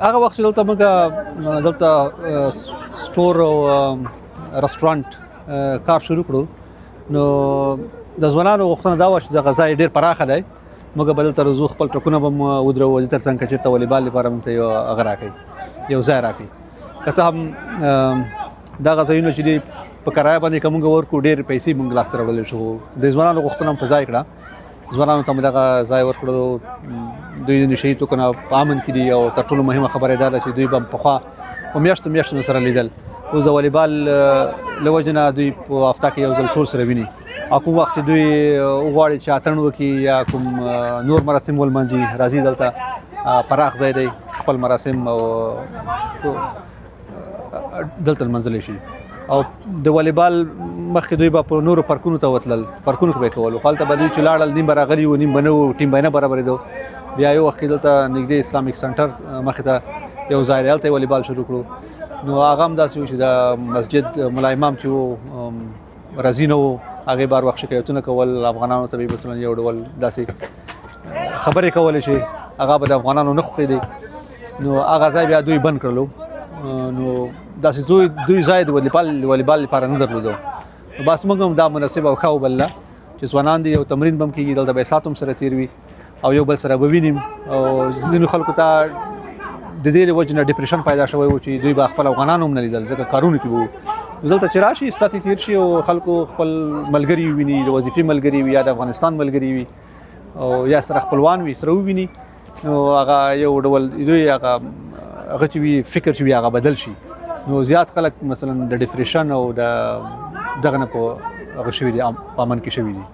هغه وخت چې دلته موږ دلته سټور او رستورانت کار شروع کړو، نو د ځوانانو غوښتنه دا وه چې دغه ځای ډېر پراخه دی، موږ به دلته راځو، خپل ټرکونه به مو ودروو، د ترڅنګ که چېرته والیبال لپاره موږ ته یو هغه راکوي، یو ځای راکوي. که څه هم دغه ځایونه چې دي په کرایه باندې که موږ ورکړو ډېر پیسې موږ لاسته راوړلی شو. د ځوانانو غوښتنه هم په ځای کړه، ځوانانو ته مو دغه ځای ورکړو. دوی د نشه یي توکو نه په امن کې دي، او تر ټولو مهمه خبره دا ده چې دوی به پخوا په میاشتو میاشتو سره لیدل، اوس د والیبال له وجې نه دوی په هفته کې یو ځل ټول سره ویني، او کوم وخت چې دوی وغواړي چې اتڼ وکړي یا کوم نور مراسم ولمانځي راځي دلته. پراخ ځای دی، خپل مراسم او دلته لمانځلی شي. او د والیبال مخکې دوی به په نورو پارکونو ته وتلل، پارکونو کې به یې کولو، خو هلته به دوی چې لاړل نیم به راغلي وو، نیم به نه وو، ټیم به نه برابرېدو. بیا یو وخت کې دلته نږدې اسلامیک سنټر مخې ته یو ځای دی، هلته یې والیبال شروع کړو. نو هغه هم داسې و چې د مسجد ملا امام چې و راضي نه و، هغې بار وخت شکایتونه کول افغانانو ته به یې مثلا یو ډول داسې خبرې کولې چې هغه به د افغانانو نه خوښېدې، نو هغه ځای بیا دوی بند کړلو. نو داسې دوی ځای د والیبال لپاره نه درلودو. نو بس موږ هم دا مناسب او ښه وبلله چې ځوانان دي، یو تمرین به هم کېږي، دلته به یې ساعت هم سره تېر وي او یو بل سره به وینیم. او ځینو خلکو ته د دې له وجې نه ډیپریشن پیدا شوی و چې دوی به خپل افغانان هم نه لیدل، ځکه کارونو کې به وو. دلته چې راشي ساعت یې تېر شي او خلکو خپل ملګري وویني، د وظیفې ملګري وي یا د افغانستان ملګري وي او یا سره خپلوان وي، سره وویني، نو هغه یو ډول دوی هغه هغه چې وي فکر چې وي هغه بدل شي. نو زیات خلک مثلا د ډیپریشن او د دغه نه په هغه شوي دي، په امن کې شوي دي.